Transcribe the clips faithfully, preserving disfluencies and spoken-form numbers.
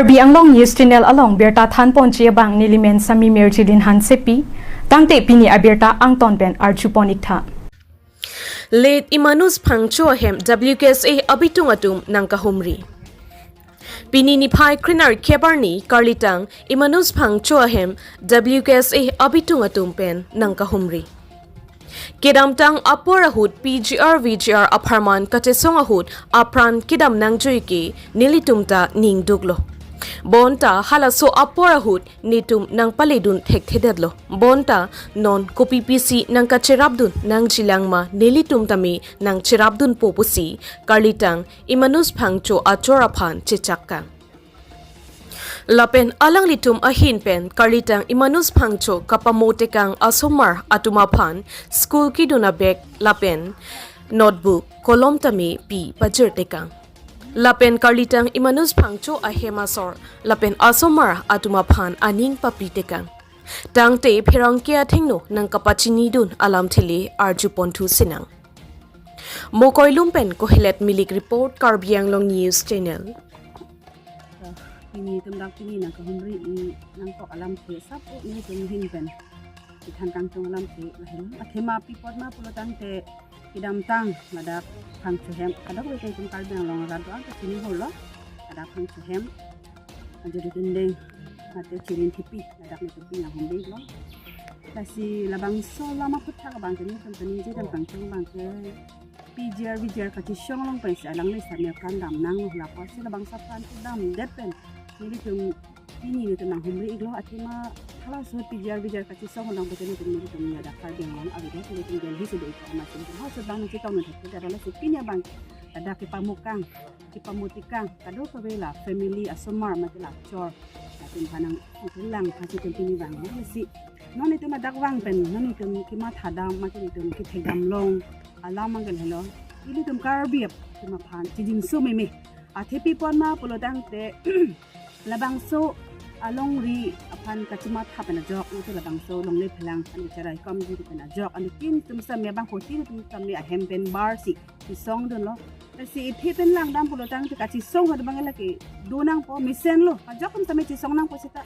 Karbi Anglong News Channel along birta thanponji abang nelimen Sami Mirjilin Hansepi, tangte pini abirta angton pen arjupon iktha. Late Emmanus Phangcho ahem W K S A abitung atum nangkahumri. Pini niphai krenerkep arni karlitang Emmanus Phangcho ahem W K S A abitung atum pen nangkahumri. Kedamtang apor ahut P G R V G R apharman kachesong ahut apran kedam nangjui ke nelitum ta ningduklo. Bonta halaso apor ahut netum nangpaledun thekthedetlo. Bonta non kopi pisi nangkacherapdun nangjilang ma nelitum tame nangcherapdunpo pusi karlitang Emmanus Phangcho achor aphan chechakkang. Lapen alanglitum ahin pen karlitang Emmanus Phangcho kapamotekang asomar atum aphan school kedun abag lapen notebook, kolom tame pi pajirtekang. Lapen karlitang Emmanus Phangcho ahem asor lapen asomar atum aphan aning papitekang. Tangte pherangke athengno nangkapachinidun alamthe le arjuponthu sinang. Mokoilum pen Kohelet Milik report, Karbi Anglong News Channel. Pini itum dak pini nangkahumri i nangkok alamthe sap o nelitum ahin pen kethan kangtung alamthe lahen. Athema pi apot ma pulo tangte kedamtang ladak Phangcho ahem, kadokave itum Karbi Anglong arat do-an ta chini holo. Ladak Phangcho ahem ajo dikindeng mate Chirin Thepi, ladak netum pini nanghumrilo. Lasi labangso alam aphuthak abangke netum kaningjedam kangtung abangke P G R V G R kachesong along pensi alangli sami apran dam nanglo, lapusi labangso apran kedamdet pen nelitum pini netum nanghumri-iklo. Athema halaso P G R V G R kachesong along pensi netum, netum ladak Karbi Anglong avedet, netum Delhi si do-ik ma si netum halaso abang nangchetong nangthek, ladak lasi pini abang ladak kepamokang, kepamotekang kadokave la family asomar mate la achor atum aphan nangkelang aphansi itum pini vanglo. Lasi non itum ladak vang pen non itum kemathadam mate itum kethekdam long alam abangke lahelo. Ilitum Karbi atum aphan chijinso meme. Athe pi apot ma pulo tangte labangso alongri aphan kachematha pen ajok, mate labangso longle phelang aphan kacherai komji pen ajok, anuttin atum sami abang fourteen atum sami ahem pen barsi chesongdunlo. Lasi ithe pen langdam pulo tangte kachesong ahut abang lake do nangpo, mesenlo. Ajok atum sami chesong nangpo seta.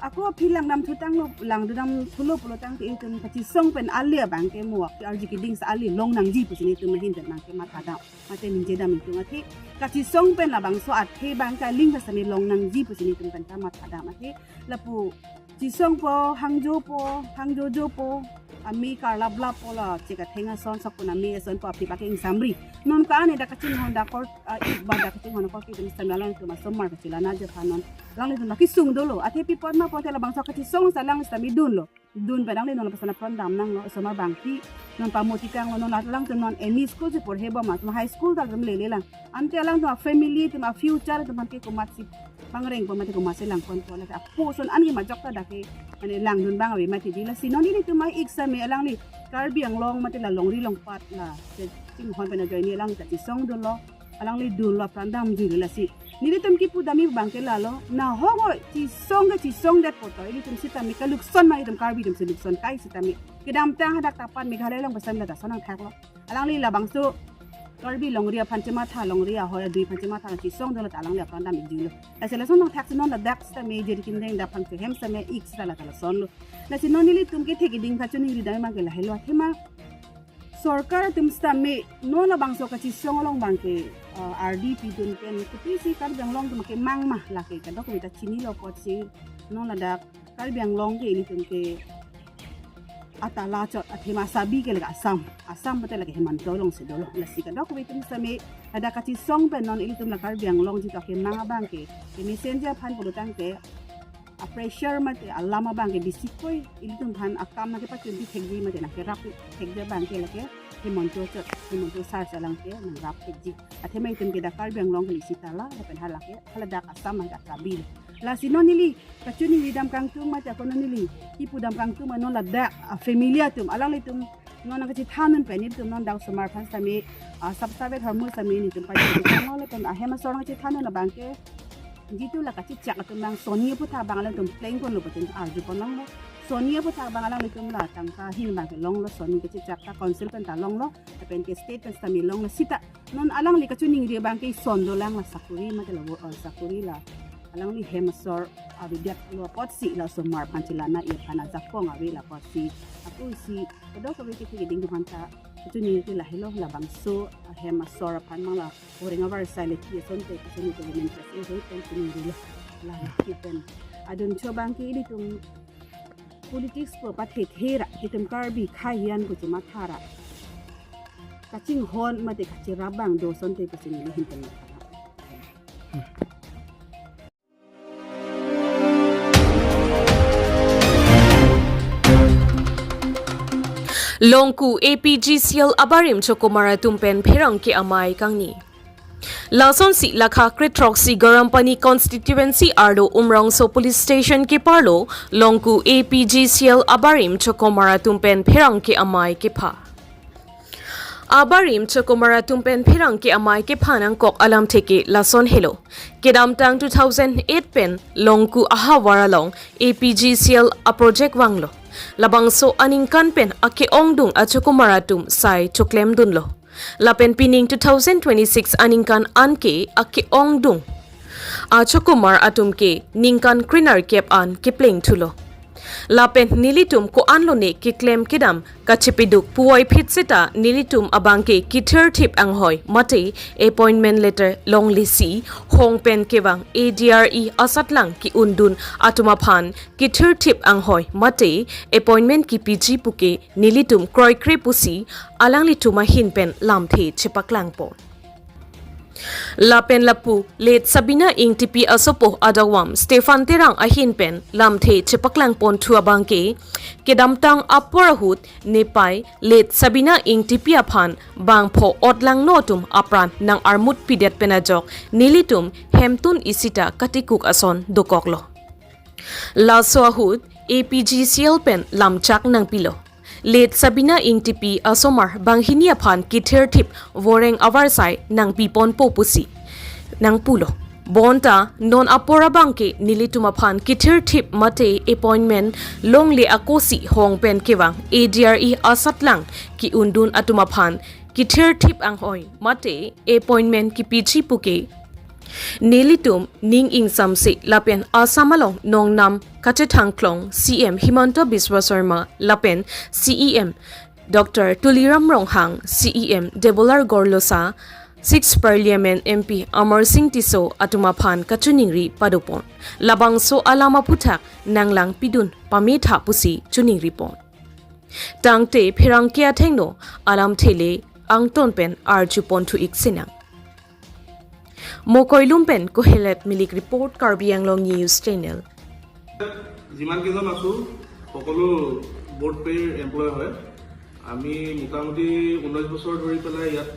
Ako aphi langdamthu tanglo, langdamthulo pulo tangte itum kachesong pen ale abangke mo ke arji keding sa ale long nangji pusi netum ahin pen nangkemathadam mate ningjedam itum athe. Kachesong pen labangso athe abangke aling ta sami long nangji pusi netum pen ta mathadam athe. Lapu chesongpo, hangjopo, hangjojopo, ame karlaplappo, la chekatheng ason, sokpon ame asonpo aphi pake ingsamri. Non ka-an dak kachinghon dak kor, ah, ik ba dak kachinghon kor kitum sami alangtum asomar kachelana ajo aphan non alanglitum lake sung dolo. Athe pi apot ma pulote labangso kachesong sa alang sami dunlo. Dun pen alangli non lapuson apran dam nanglo, asomar abangke non pamotekanglo, non alangtum non M E school si porhe bom ma, high school ta atum lele lang. Ante alangtum a-family atum a-future atum aphan ke komatsi pangrengpo mate komatsi langponpo, lake apo ason an ke majok ta dak ke mane langdun abang ave mati di. Lasi non ilitum a-ik sami alangli Karbi Anglong mate la longri longpat la kachinghon pen ajoine alang kachesongdunlo, alangli dunlo, apran damjuilo. Lasi nelitum kipudamji abangke lalo, nahok o chesong ke chesongdetpo to, ilitum sitame kalukson ma, itum Karbi atum si lukson kai sitame. Kedamtang hadak tapan Meghalaya along pen sami ladak ason nangthaklo. Alangli labangso Karbi longri aphan chematha, longri ahoi adui aphan chematha chesongdunlo ta alangli apran dam-ikjuilo. Lasi lason nangthak si non ladak sitame Jirikindeng dak Phangcho ahem sami ik sita la ta lasonlo. Lasi non nelitum kethek keding kachoningridam abangke lahelo, athema sorkar atum sitame non labangso kachesong along abangke, ah, ardi pidun pen kopisi Karbi Anglong atum kemang ma, lake kadokave ta chinilo apotsi non ladak Karbi Anglong ke ilitum ke atala chot, athema asabi ke lake Assam, Assam pute lake Himanta alongsi dolo. Lasi kadokave atum sami ladak kachesong pen non ilitum la Karbi Anglong jitu akemang abangke, ke messenger aphan pulo tangte a-pressure mate alam abangke bisi koi, ilitum aphan akam nangkepachun pithekji mate nangkerap pithekji abangke lake Himanta chot, Himanta sar si alang ke nangrap thekji. Athema itum ke dak Karbi Anglong ke isi tala, lapen halake haladak Assam haladak kabilo. Lasi non neli kachoningridam kangtung mate ako non neli kipudam kangtung ma non ladak a-family atum, alanglitum non nangkachethan un pen ilitum non dak osomar aphan sami, ah, sap savet hormu sami netum pajutanglo, lapen ahem asor nangkachethan un abangke jitu la kachechak atum abang soni aphuthak abang alangtum plengponlo putin arjupon longlo. Soni aphuthak abang alanglitum la tangka ahin abangke longlo, soni kachechak ta council pen ta longlo, lapen ke state pen sami longlo sita. Non alangli kachoningri abangke ison dolang, la sakori mate la wo, eh, sakori la Alangli hem asor avedetlo apotsi la osomar aphan chelang-i aphan ajakong ave, la apotsi ako isi kedok ave kethe keding duhan ta kachiningri lahelo. Labangso ahem asor aphan mang la Boreng avarsai le ti asonte kachiningri, government press e hoi pen chiningrilo. La kipen adun chobang ke ilitum politics pu pathethe ra, itum Karbi khaihian pu chematha ra kachinghon mate kachirap abang do asonte pu chinili hinten. Longku A P G C L abarim chokomar atum pen pherangke amei kangni. Lasonsi lakha kre-throksi Garampani constituency arlo Umrongso police station keparlo Longku A P G C L abarim chokomar atum pen pherangke amei kepha. Abarim chokomar atum pen pherangke amei kepha nangkok alamthe ke lason helo. Kedamtang two thousand eight pen Longku ahavar along A P G C L aproject vanglo. Labangso aningkan pen ake-ongdung achokomar atum sai choklemdunlo. Lapen pining two thousand twenty-six aningkan anke ake-ongdung achokomar atum ke ningkan krenerkep an keplengthulo. Lapen nelitum ko-anlone keklem kedam kachepeduk puvoiphit seta nelitum abangke kethirthip anghoi mate appointment letter longlesi hong pen kevang A D R E asatlang ke-undun atum aphan kethirthip anghoi mate appointment kipiji puke nelitum kroikre pusi alanglitum ahin pen lamthe chepaklangpon. Lapen lapu late Sabina Ingtipi asopo adawam Stephen Terang ahin pen lamthe chepaklangponthu abangke, kedamtang apor ahut nepei late Sabina Ingtipi aphan bangpho otlangno atum apran nang-armut pidet pen ajok nelitum hemtun isita katikuk ason dokoklo. Laso ahut A P G C L pen lamchak nangpilo. Late Sabina Ingtipi asomar banghini aphan kethirthip Boreng avarsai nangpiponpo pusi nangpulo. Bonta non apor abangke nelitum aphan kethirthip mate appointment longle akosi hong pen kevang A D R E asatlang ke-undun atum aphan kethirthip anghoi mate appointment kipiji puke nelitum ning ingsamse lapen Assam along nongnam kachethangklong C M Himanta Biswa Sarma lapen C E M Doctor Tuliram Ronghang, C E M Debolal Gorlosa, Sixth Parliament M P Amarsing Tisso atum aphan kachiningri padopon. Labangso alam aphuthak nanglangpidun pametha pusi chiningripon. Tangte pherangke athengno alamthe le angton pen arjuponthu-ik sinang. Mokoilum pen Kohelet Milik report, Karbi Anglong News Channel. যিমান কেইজন আছো সকলো বৰ্ড পে'ৰ এমপ্লয় হয়। আমি মোটামুটি ঊনৈশ বছৰ ধৰি পেলাই ইয়াত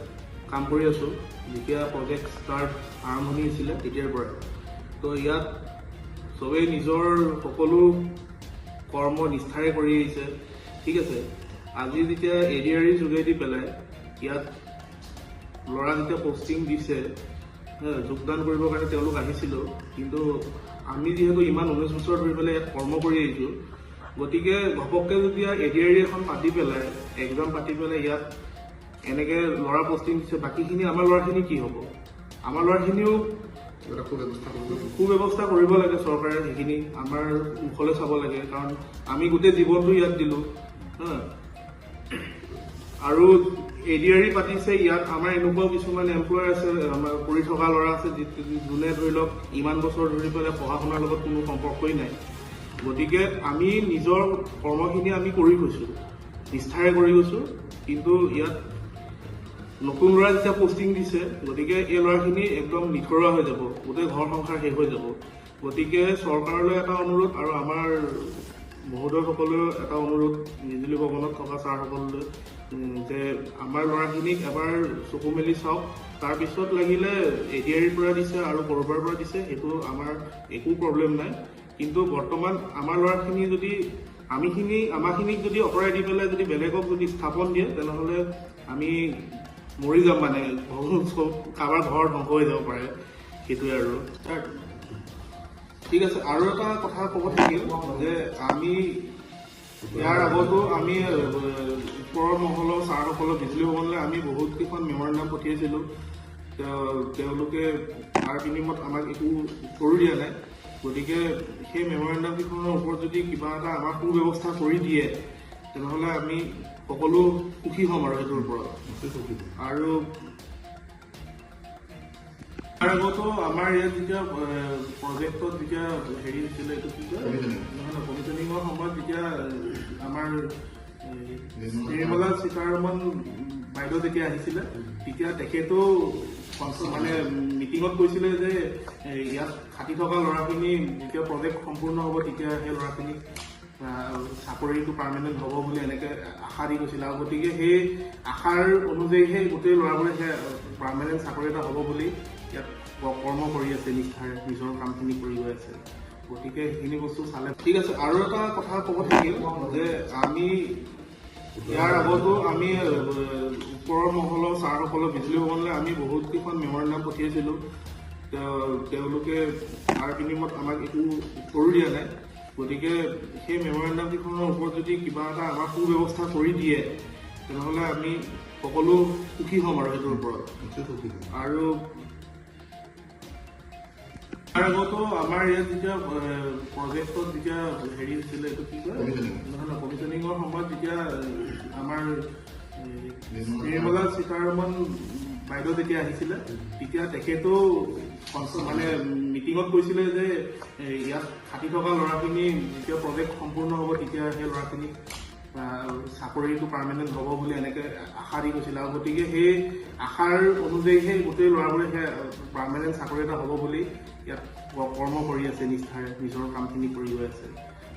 কাম কৰি আছো। যেতিয়া প্ৰজেক্ট ষ্টাৰ্ট আৰম্ভণি হৈছিলে তেতিয়াৰ পৰা। তো ইয়াত চবেই নিজৰ সকলো কৰ্ম নিষ্ঠাৰে কৰি আহিছে। ঠিক আছে, আজি যেতিয়া এ ডি আৰ ই যোগেদি পেলাই ইয়াত ল'ৰা যেতিয়া পষ্টিং দিছে, হে, যোগদান কৰিবৰ কাৰণে তেওঁলোক আহিছিলো, কিন্তু আমি যিহেতু ইমান ঊনৈশ বছৰ ধৰি পেলাই ইয়াত কৰ্ম কৰি আহিছো, গতিকে ঘপককে যেতিয়া এ ডি আৰ ই এখন পাতি পেলাই, এক্সাম পাতি পেলাই ইয়াত এনেকে ল'ৰা পষ্টিং দিছে, বাকীখিনি আমাৰ ল'ৰাখিনি কি হ'ব? আমাৰ ল'ৰাখিনিও এটা সুব্যৱস্থা কৰিব লাগে। সুব্যৱস্থা কৰিব লাগে চৰকাৰে, সেইখিনি আমাৰ মুখলৈ চাব লাগে, কাৰণ আমি গোটেই জীৱনটো ইয়াত দিলো, হা। আৰু এ ডি আৰ ই পাতিছে, ইয়াত আমাৰ এনেকুৱাও কিছুমান এমপ্লয় আছে, আমাৰ কৰি থকা ল'ৰা আছে, যি-, যোনে ধৰি লওক ইমান বছৰ ধৰি পেলাই পঢ়া শুনাৰ লগত কোনো সম্পৰ্কই নাই। গতিকে আমি নিজৰ কৰ্মখিনি আমি কৰি গৈছো, নিষ্ঠাৰে কৰি গৈছো, কিন্তু ইয়াত নতুন ল'ৰা যেতিয়া পষ্টিং দিছে, গতিকে এই ল'ৰাখিনি একদম নিথৰুৱা হৈ যাব, গোটেই ঘৰ সংসাৰ শেষ হৈ যাব। গতিকে চৰকাৰলৈ এটা অনুৰোধ আৰু আমাৰ মহোদয়সকলেও এটা অনুৰোধ বিজুলী ভৱনত থকা ছাৰসকললৈ, উম, যে আমাৰ ল'ৰাখিনিক এবাৰ চকু মেলি চাওক, তাৰপিছত লাগিলে এ ডি আৰ ইৰ পৰা দিছে আৰু ক'ৰবাৰ পৰা দিছে, সেইটো আমাৰ একো প্ৰব্লেম নাই। কিন্তু বৰ্তমান আমাৰ ল'ৰাখিনি যদি, আমিখিনি, আমাৰখিনিক যদি আঁতৰাই দি পেলাই যদি বেলেগক যদি স্থাপন দিয়ে, তেনেহ'লে আমি মৰি যাম, মানে, ঘৰ, চব, কাৰোবাৰ ঘৰ ধ্বংস হৈ যাব পাৰে, সেইটোৱে আৰু। ঠিক আছে, আৰু এটা কথা ক'ব থাকিল যে আমি ইয়াৰ আগতো আমি, এ, ওপৰৰ মহলৰ ছাৰসকলক, বিজুলী ভৱনলৈ আমি বহুত কেইখন মেমৰেণ্ডাম পঠিয়াইছিলোঁ। তেওঁ-, তেওঁলোকে তাৰ বিনিময়ত আমাক একো উত্তৰো দিয়া নাই। গতিকে সেই মেমৰেণ্ডাম কেইখনৰ ওপৰত যদি কিবা এটা আমাৰ সুব্যৱস্থা কৰি দিয়ে, তেনেহ'লে আমি সকলো সুখী হ'ম আৰু সেইটোৰ ওপৰত। নিশ্চয় সুখী হ'ম। আৰু তাৰ আগতো আমাৰ ইয়াত যেতিয়া, এ, প্ৰজেক্টত যেতিয়া হেৰি হৈছিলে, এইটো কি কয়? কমিশ্যনিং। নহয়, নহয়, কমিশ্যনিঙৰ সময়ত যেতিয়া, এ, আমাৰ, এ, নিৰ্মলা নিৰ্মলা সীতাৰমণ বাইদেউ যেতিয়া আহিছিলে, উম। তেতিয়া তেখেতো কনচ-, মানে, মিটিঙত কৈছিলে যে, এ, ইয়াত খাটি থকা ল'ৰাখিনি যেতিয়া প্ৰজেক্ট সম্পূৰ্ণ হ'ব, তেতিয়া সেই ল'ৰাখিনি, আ, চাকৰিটো পাৰ্মানেণ্ট হ'ব বুলি এনেকে আশা দি গৈছিলে। আৰু গতিকে সেই আশাৰ অনুযায়ীহে গোটেই ল'ৰাবোৰে সেই পাৰ্মানেণ্ট চাকৰি এটা হ'ব বুলি ইয়াত ক-, কৰ্ম কৰি আছে নিষ্ঠাৰে, নিজৰ কামখিনি কৰি গৈ আছে। গতিকে সেইখিনি বস্তু চালে ঠিক আছে। আৰু এটা কথা ক'ব থাকিল যে আমি ইয়াৰ আগতো আমি, এ, ওপৰৰ মহলৰ ছাৰসকলক, বিজুলী ভৱনলৈ আমি বহুত কেইখন মেমৰেণ্ডাম পঠিয়াইছিলোঁ। তেওঁ-, তেওঁলোকে তাৰ বিনিময়ত আমাক একো উত্তৰো দিয়া নাই। গতিকে সেই মেমৰেণ্ডাম কেইখনৰ ওপৰত যদি কিবা এটা আমাৰ সুব্যৱস্থা কৰি দিয়ে, তেনেহ'লে আমি সকলো সুখী হ'ম আৰু সেইটোৰ ওপৰত। নিশ্চয় সুখী হ'ম। আৰু তাৰ আগতো আমাৰ ইয়াত যেতিয়া, এ, প্ৰজেক্টত যেতিয়া হেৰি হৈছিলে, এইটো কি কয়? কমিশ্যনিং। নহয়, নহয়, কমিশ্যনিঙৰ সময়ত যেতিয়া, এ, আমাৰ, এ, নিৰ্মলা নিৰ্মলা সীতাৰমণ বাইদেউ যেতিয়া আহিছিলে, উম। তেতিয়া তেখেতো কনচ-, মানে, মিটিঙত কৈছিলে যে, এ, ইয়াত খাটি থকা ল'ৰাখিনি যেতিয়া প্ৰজেক্ট সম্পূৰ্ণ হ'ব, তেতিয়া সেই ল'ৰাখিনি, আ, চাকৰিটো পাৰ্মানেণ্ট হ'ব বুলি এনেকে আশা দি গৈছিলে। আৰু গতিকে সেই আশাৰ অনুযায়ীহে গোটেই ল'ৰাবোৰে সেই পাৰ্মানেণ্ট চাকৰি এটা হ'ব বুলি ইয়াত ক-, কৰ্ম কৰি আছে নিষ্ঠাৰে, নিজৰ কামখিনি কৰি গৈ আছে।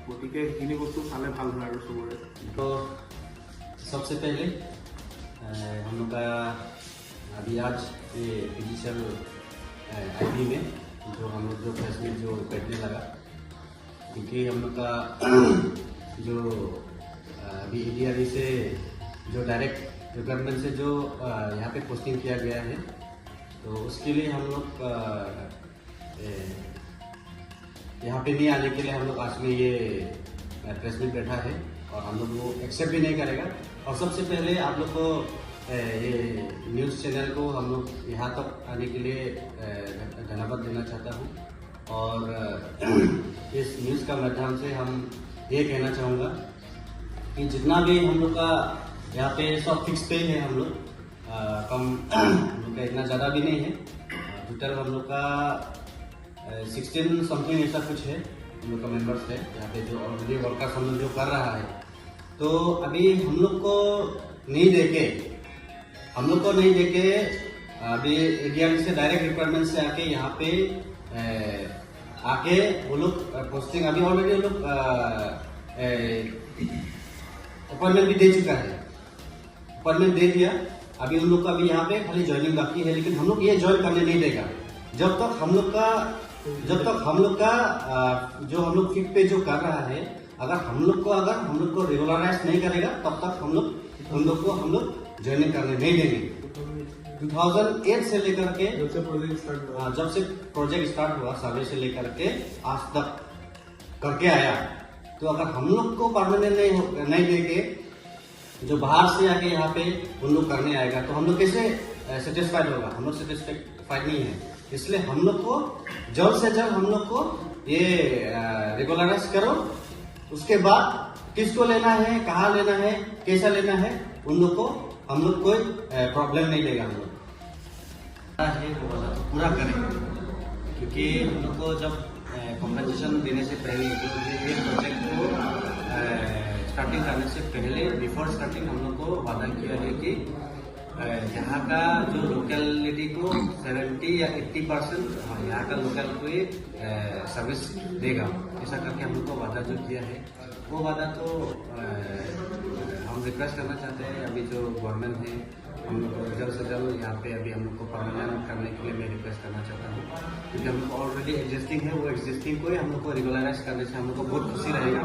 গতিকে সেইখিনি বস্তু চালে ভাল হয় আৰু চবৰে। तो सबसे पहले, अ, हम लोग का अभी आज ये पीजीसीएल, अ, आईबी में जो हम लोग जो प्रेस मीट जो बैठने लगा, क्योंकि हम लोग का जो, अ, अभी एडीआरई से जो डायरेक्ट रिक्रूटमेंट से जो, अ, यहाँ पे पोस्टिंग किया गया है, तो उसके लिए हम लोग, अ, ए, यहाँ पे नहीं आने के लिए हम लोग आज में ये, अ, प्रेस मीट बैठा है और हम लोग वो एक्सेप्ट भी नहीं करेगा। और सबसे पहले आप लोग को, अ, ये न्यूज़ चैनल को हम लोग यहाँ तक आने के लिए, अ, धन्यवाद देना चाहता हूँ। और, अ, इस न्यूज़ का माध्यम से हम ये कहना चाहूँगा कि जितना भी हम लोग का यहाँ पे सब फिक्स पे है हम लोग, अ, कम हम लोग का इतना ज़्यादा भी नहीं है। अ, टोटल हम लोग का, अ, सिक्सटीन समथिंग ऐसा कुछ है हम लोग का मेंबर्स है यहाँ पे जो ऑलरेडी वर्कर्स हम लोग जो कर रहा है। तो अभी हम लोग को नहीं देके, हम लोग को नहीं देके अभी एडीआरई से डायरेक्ट रिक्रूटमेंट से आके यहाँ पे, अ, आके वो लोग, अ, पोस्टिंग अभी ऑलरेडी वो लोग, अ, अ, अपॉइंटमेंट भी दे चुका है, अपॉइंटमेंट दे दिया। अभी उन लोग का अभी यहाँ पे खाली ज्वाइनिंग बाकी है, लेकिन हम लोग ये ज्वाइन करने नहीं देगा जब तक हम लोग का, जब तक हम लोग का, अ, जो हम लोग फिक्स पे जो कर रहा है, अगर हम लोग को, अगर हम लोग को रेगुलराइज नहीं करेगा, तब तक हम लोग, उन लोग को हम लोग ज्वाइनिंग करने नहीं देंगे। टू थाउजेंड एट से लेकर के, जब से प्रोजेक्ट स्टार्ट हुआ। हाँ, जब से प्रोजेक्ट स्टार्ट हुआ, सर्वे से लेकर के आज तक करके आया, तो अगर हम लोग को परमानेंट नहीं हो, नहीं देके जो बाहर से आके यहाँ पे उन लोग करने आएगा, तो हम लोग कैसे, अ, सेटिस्फाइड होगा? हम लोग सेटिस्फाइड नहीं है। इसलिए हम लोग को जल्द से जल्द हम लोग को ये, अ, रेगुलराइज करो। उसके बाद किसको लेना है, कहाँ लेना है, कैसा लेना है, उन लोग को हम लोग कोई, अ, प्रॉब्लम नहीं देगा हम लोग। है वो वाला तो पूरा करें, क्योंकि हम लोग को जब, अ, कॉम्पेंसेशन देने से पहले, जो ये, ये प्रोजेक्ट को, अ, स्टार्टिंग करने से पहले, बिफोर स्टार्टिंग हम लोग को वादा किया है कि, अ, यहाँ का जो लोकेलिटी को सेवेंटी या एट्टी परसेंट, हाँ, यहाँ का लोकल को ही, अ, सर्विस देगा, ऐसा करके हम लोग को वादा जो किया है, वो वादा तो, अ, हम रिक्वेस्ट करना चाहते हैं, अभी जो गवर्नमेंट है, हम लोग को जल्द से जल्द यहाँ पे अभी हम लोग को परमानेंट करने के लिए मैं रिक्वेस्ट करना चाहता हूँ, क्योंकि हम लोग को ऑलरेडी एग्जिस्टिंग है, वो एग्जिस्टिंग को ही हम लोग को रेगुलराइज करने से हम लोग को बहुत खुशी रहेगा।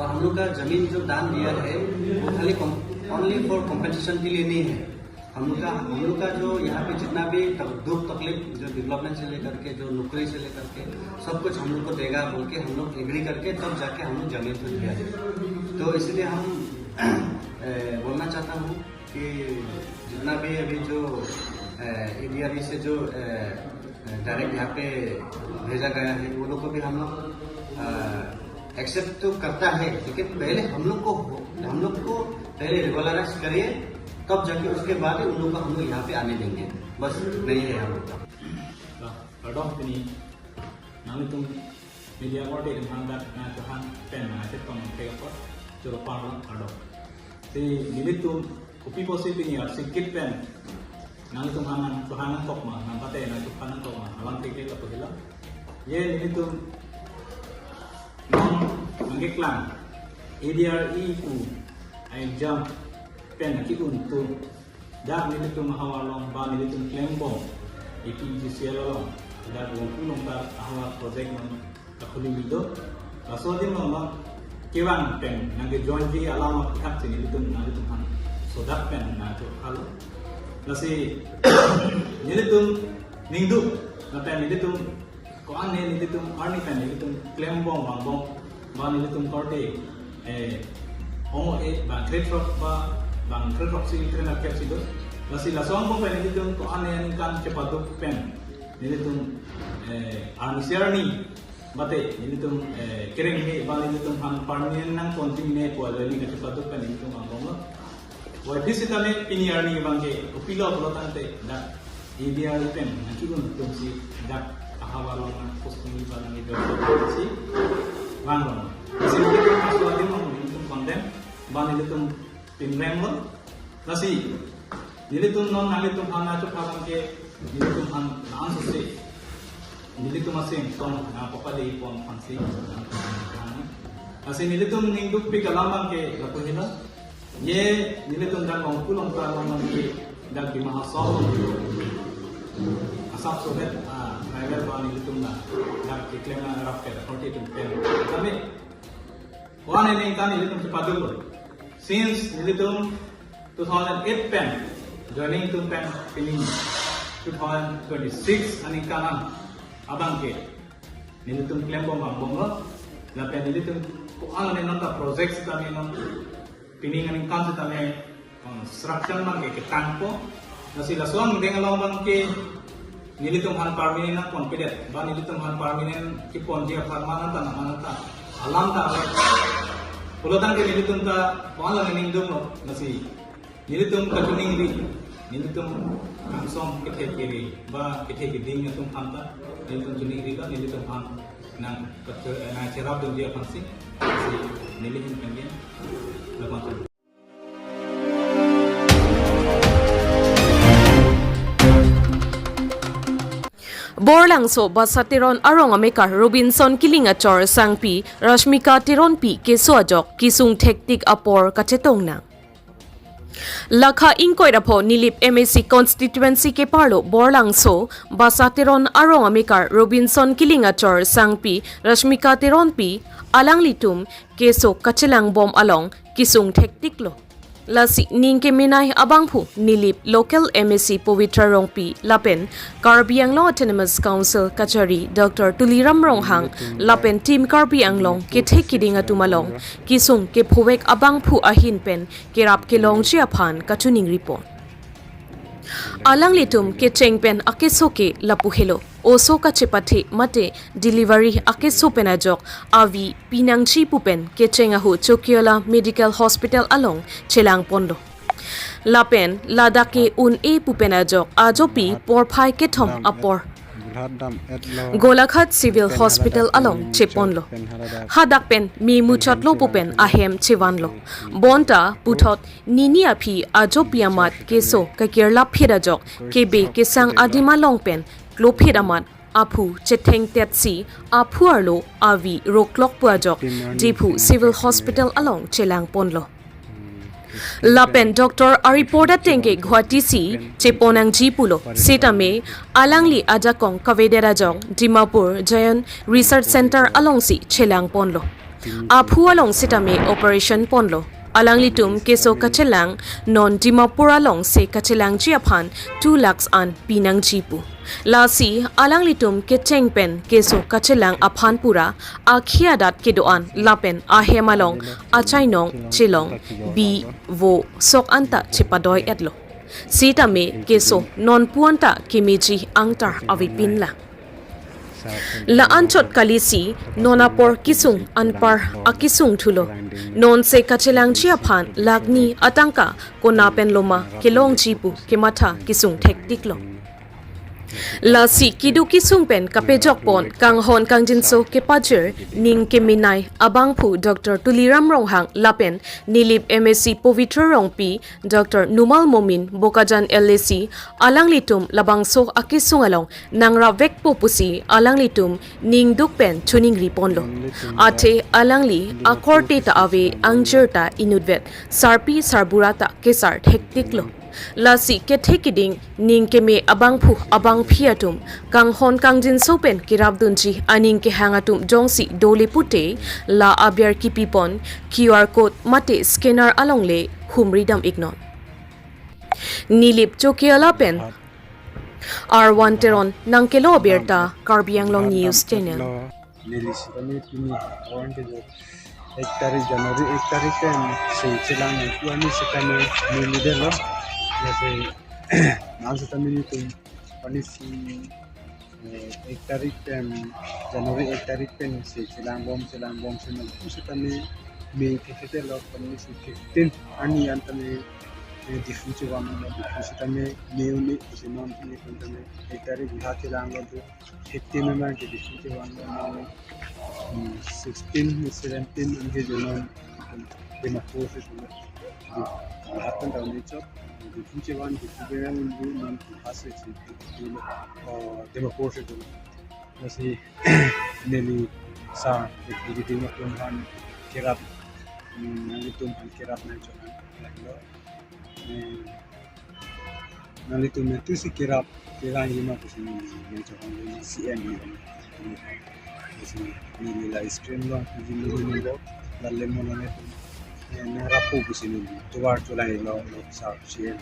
और हम लोग का जमीन जो दान दिया है, वो खाली ओनली फॉर कॉम्पेंसेशन के लिए नहीं है। हम लोग का, हम लोग का जो यहाँ पे जितना भी तक-, दुख तकलीफ, जो डेवलपमेंट से लेकर के, जो नौकरी से लेकर के, सब कुछ हम लोग को देगा बोल के हम लोग एग्री करके तब जाके हम लोग जमीन को दिया है। तो इसलिए हम, अ, बोलना चाहता हूँ कि जितना भी अभी जो, अ, एडीआरई से जो, अ, डायरेक्ट यहाँ पे भेजा गया है, वो लोग को भी हम लोग एक्सेप्ट तो करता है, लेकिन पहले हम लोग को हम लोग को पहले रेगुलराइज करिए, तब जाके उसके बाद ही उन लोग को हम लोग यहाँ पे आने देंगे। बस नहीं है हम लोग का। Kardom pini nanglitum media korte atum aphan dak nangchehang pen nangchetong thek apot choro panglo, kardom. Si nelitum kopi pusi pini arsik kit pen nanglitum aphan nangchehang nangkok ma, nangpate nangchehang nangkok ma, alam thek thek lapu helo. Ye nelitum non nangkeklang A D R E pu a-exam pen aki-un atum dak nelitum ahavar along ba nelitum klembom A P E G C L along dak Wongpu Longtar ahavar project non kakhuli mi do. Laso adim along kevang pen nangkejoinji alam aphuthak si nelitum nanglitum aphan sodak pen nangchohanglo. Lasi nelitum ningduk lapen nelitum ko-an ne nelitum arni pen nelitum klembom vangbom ba nelitum korte, eh, ong-e bang krethrok ba bang krethrok si krethrok kep si do. Lasi laso angbong pen nelitum ko-an ne aningkan chepaduk pen nelitum, eh, arni si arni mate nelitum, eh, kereng he ba nelitum aphan permanent nangpon jingne pu ajoine kachepaduk pen nelitum vangbomlo. Wai pisi tame pini arni abangke kopilo pulo tangte dak A D R E pen nangki-un atum si dak ahavar along nang posting ba nang-e job si vangbom. Si nelitum laso adim along nelitum condemn ba nelitum pinremlo. Lasi nelitum non nanglitum aphan nangchehang abangke nelitum aphan nang sose nelitum aseng tong nangpapade pon aphansi. Lasi nelitum ningdukpik alam abangke lapu helo. Ye nelitum dak Wongpu Longtar along abangke dak Dima Hasao asap sohet, ah, driver ba nelitum dak keklem arap ke authority atum pen kami ko-an aningkan nelitum chepaduklo. Since nelitum two thousand eight pen joining atum pen pini two thousand twenty-six aningkan an abangke nelitum klembom vangbomlo. Lapen nelitum ko-an ne nonta project sitame non pining aningkan sitame construction abangke ketangpo. Lasi laso angdeng along abangke nelitum aphan permanent nangponpedet ba nelitum aphan permanent keponji apharman anta nang anta alam ta ale. Pulo tangte nelitum ta ko-an la ningduklo. Lasi nelitum kachiningri, nelitum kangsong kethe kere ba kethe keding atum aphan ta nelitum chiningri ba nelitum aphan nang kacho-, eh, nangcherapdunji aphansi, si neli ahin pen ke lapuson. Borlangso Basa Teron arong amekar Robinson Killing achor sangpi Rashmika Teronpi keso ajok kesung thektik apor kachetong nang. Lakha ingkoi ra pho Nilip M A C constituency keparlo Borlangso Basa Teron arong amekar Robinson Killing achor sangpi Rashmika Teronpi alanglitum keso kachelangbom along kesung thektiklo. Lasi ning kemenei abangphu Nilip local M A C Pavitra Rongpi lapen Karbi Anglong Autonomous Council kachari Doctor Tuliram Ronghang lapen Team Karbi Anglong kethe keding atum along kesung kephovek abangphu ahin pen kerap kelongji aphan kachiningri pon. Alanglitum kecheng pen akeso ke lapu helo. Oso kachepathe mate delivery akeso pen ajok avi pinangji pu pen kecheng ahut Chokiola Medical Hospital along chelang ponlo. Lapen ladak ke un-e pu pen ajok ajopi porphai kethom apor Golaghat Civil Hospital along cheponlo. Hadak pen me muchotlo pu pen ahem chevanlo. Bonta puthot nini aphi ajopi amat keso kakirlap phit ajok kebe kesang adim along pen klo phit amat aphu chethengtetsi aphu arlo avi roklok pu ajok Diphu Civil Hospital along chelang ponlo. Lapen doctor a-report ateng ke Guwahati si cheponangji pulo. Sitame alangli ajakong kavedet ajok Dimapur Zion Research Center alongsi chelang ponlo. Aphu along sitame operation ponlo. Alanglitum keso kachelang non Dimapur alongsi kachelangji aphan two lakhs an pinangji pu. Lasi alanglitum kecheng pen keso kachelang aphan pura akhei adat kedo-an lapen ahem along achainong chelong bi vo sok anta chepadoi-etlo. Sitame keso non puan ta kemeji angtar avepin lang. La anchot kalisi non apor kesung anpar akesung thulo. Nonsi kachelangji aphan lakh ni atangka kona pen loma kelongji pu kematha kesung thektiklo. Lasi keduk kesung pen kapejok pon kanghon kangjinso kepajir ning kemenei abangphu Doctor Tuliram Ronghang lapen Nilip M A C Povitra Rongpi, Doctor Numal Momin, Bokajan L A C, alanglitum labangso akesung along nangrap vekpo pusi alanglitum ningduk pen choningri ponlo. Athe alangli akorte ta ave, angjir ta inutvet, sarpi sarbura ta kesar thektiklo. Lasi kethe keding ning keme abangphu abangphi atum kanghon kangjinso pen kerapdunji aning kehang atum jongsi dole pute la aber kipipon Q R code mate scanner along le humri dam iknon. Nilip Chokihola pen R one Teron nangkelo abirta, Karbi Anglong News Channel. Neli sitame pini orang ke jo ek tarik January ek tarik pen se chelang nangpu ani sitame neli delo. Ya se nang sitame nelitum ani si eh, ek tarik pen January ek tarik pen se chelangbom chelangbom si nangpu sitame me kethedetlo, ani si fifteen ani an tame eh, different chevan lo, different sitame me uni si non ani pen tame ek tarik biha chelanglo tu fifteen memang ke different chevan lo, hmm, sixteen, seventeen an ke jo non Dimapur si tu. Lahat kan daw ni chot. Different chevan, different chevan, non Haste si, oh, Dimapur si tu. Lasi neli sa, di di di maklum han kerap, hmm, nanglitum han kerap nangchok han, lo. Hmm, nanglitum itu si kerap, kerap lima pusi neli nangchok han, neli C M ni. Pusi neli live stream lo, pusi neli nunggu, lalu mo nanglitum. Eh, nangrapo pusi neli, tuar tulai lo, lo sa C M,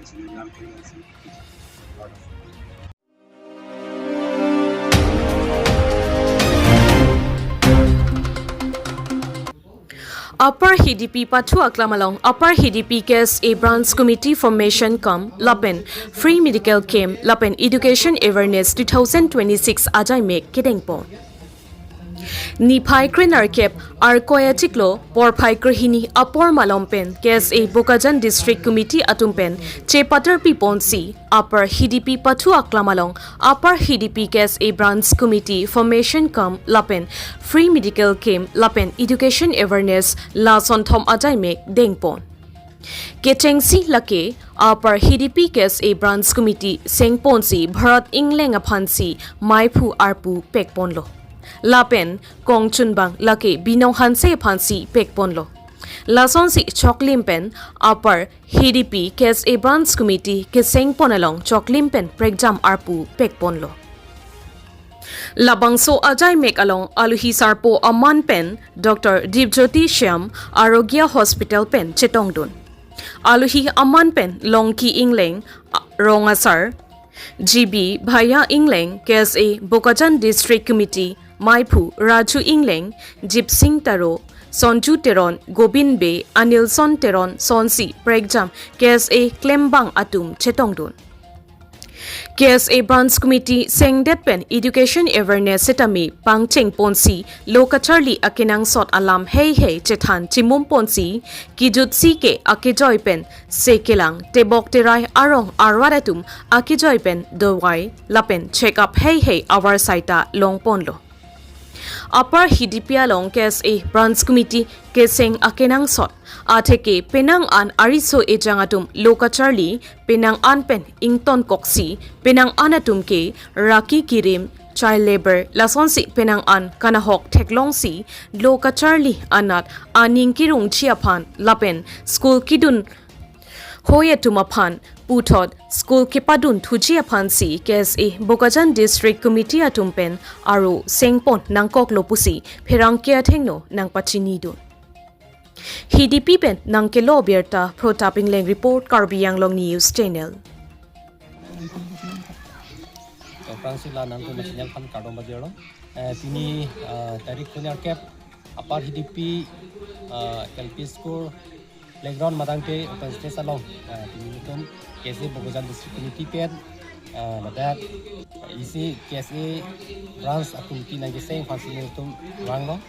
pusi neli lam kerap si. Upper Hidipi pathu aklam along Upper Hidipi K S A Branch Committee Formation Camp lapen Free Medical Camp lapen Education Awareness two thousand twenty-six ajaimek kedengpon. Niphai krenerkep Arkoi achiklo porphai krehini apor malom pen K S A Bokajan District Committee atum pen chepatar piponsi Upper Hidipi pathu aklam along Upper Hidipi K S A Branch Committee Formation Camp lapen Free Medical Camp lapen Education Awareness lason thom ajaimek dengpon. Kechengsi lake Upper Hidipi K S A Branch Committee sengponsi Bharat Ingleng aphansi maiphu arpu pekponlo. Lapen kongchunbang lake Binong Hanse aphansi pekponlo. Lasonsi choklim pen Upper Hidipi K S A Branch Committee kesengpon along choklim pen prekjam arpu pekponlo. Labangso ajaimek along aluhi sarpo aman pen Doctor Dipjyoti Shyam Arogya Hospital pen chetongdun. Aluhi aman pen Longki Ingleng, a, rong asar, G B Bhaiya Ingleng, K S A Bokajan District Committee maiphu Raju Ingleng, Jipsing Taro, Sonju Teron, Gobin Bey, Anilson Teron sonsi prekjam K S A klembang atum chetongdun. K S A Branch Committee sengdet pen Education Awareness sitame pangchengponsi lo kacharli akenangsot alam heihei chethan chimumponsi kijutsi ke akejoi pen se kelang tebok terai arong arwat atum akejoi pen dovai lapen check up heihei avarsai ta longponlo. Upper Hidipi along K S A Branch Committee keseng akenangsot atheke penang an ariso ejang atum lo kacharli penang an pen ingtonkoksi penang an atum ke raki kirim child labor lasonsi penang an kanahok theklongsi lo kacharli anat aning kirungji aphan lapen school kidun hoi atum aphan puthot school kepadun thuji aphansi K S A Bokajan District Committee atum pen aro sengpon nangkoklo pusi pherangke athengno nangpachinidun. Hidipi pen nangkelo birta Protap Ingleng report, Karbi Anglong News Channel. Aphrangsi la nangtum channel aphan kardom pajirlo. Eh, pini, eh, tarik krenerkep Upper Hidipi, eh, L P School Playground matangte open stage along, ah, pini nelitum K S A Bokajan District Committee pen, ah, ladak isi K S A branch a-committee nangkeseng aphansi nelitum vanglo.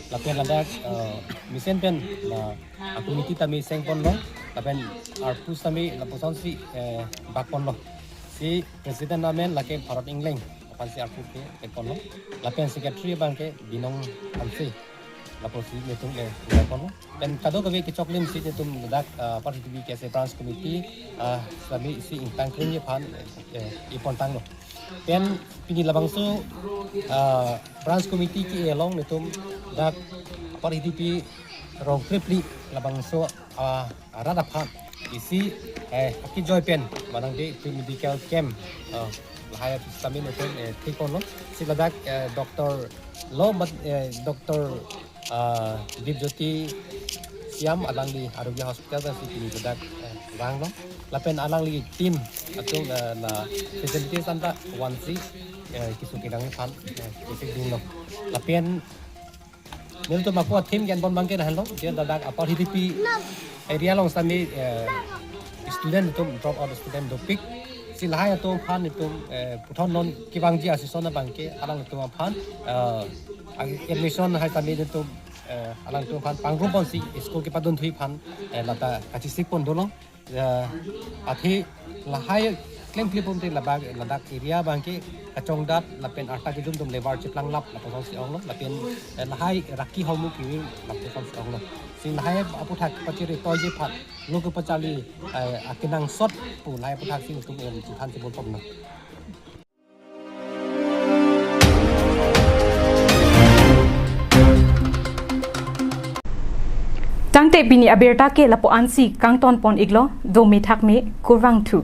Lapen ladak, ah, mesen pen la a-committee tame sengponlo. Lapen arpu tame lapuson si, eh, bakponlo. Si president amen lake Bharat Engleng aphansi arpu ke pekponlo. Lapen secretary abangke Binong Hanse. Lapusi nelitum le pekponlo. Pen kadokave kechoklim si nelitum ladak, ah, Upper Hidip K S A branch committee, ah, sami si ingtang krim aphan, eh, eh, ipontanglo. Pen pini labangso, ah, branch committee ke-e along nelitum dak Upper Hidip Rongkrepli labangso, ah, arat aphan isi, eh, akejoi pen matangte free medical camp, ah, lahai system nelitum, eh, thikponlo. Si ladak, eh, doctor lo mat, eh, doctor, ah, Dipjyoti Siam alangli Arogya Hospital pensi pini ladak, eh, vanglo. Lapen alangli team atum, eh, la facilities anta vansi, eh, keso kedam aphan, eh, kesikdunlo. Lapen nelitum ako a-theme ke-enpon abangke lahenlo, dia ladak Upper Hidip area along sami, eh, student atum, drop out student dopik. Si lahai atum aphan nelitum, eh, puthot non kevangji a-session abangke alangtum aphan, eh, admission hai sami nelitum, eh, alangtum aphan pangrumponsi school kepadunthui aphan, eh, lata kachisikpon dolo. Eh, athe lahai klemkle pumte ladak, ladak area abangke kachongdat lapen arta kejum atum lebar cheplanglap lapusonsi onglo, lapen, eh, lahai raki hormu kiwi lapusonsi onglo. Si lahai aputhak pachiri toiji aphan lo kepacharli, eh, akenangsot pu lahai aputhak si nelitum, em, chingthan chibonponlo. Tangte pini abirta ke lapu-ansi kangtonpon-iklo, dome thakme, kurvangthu.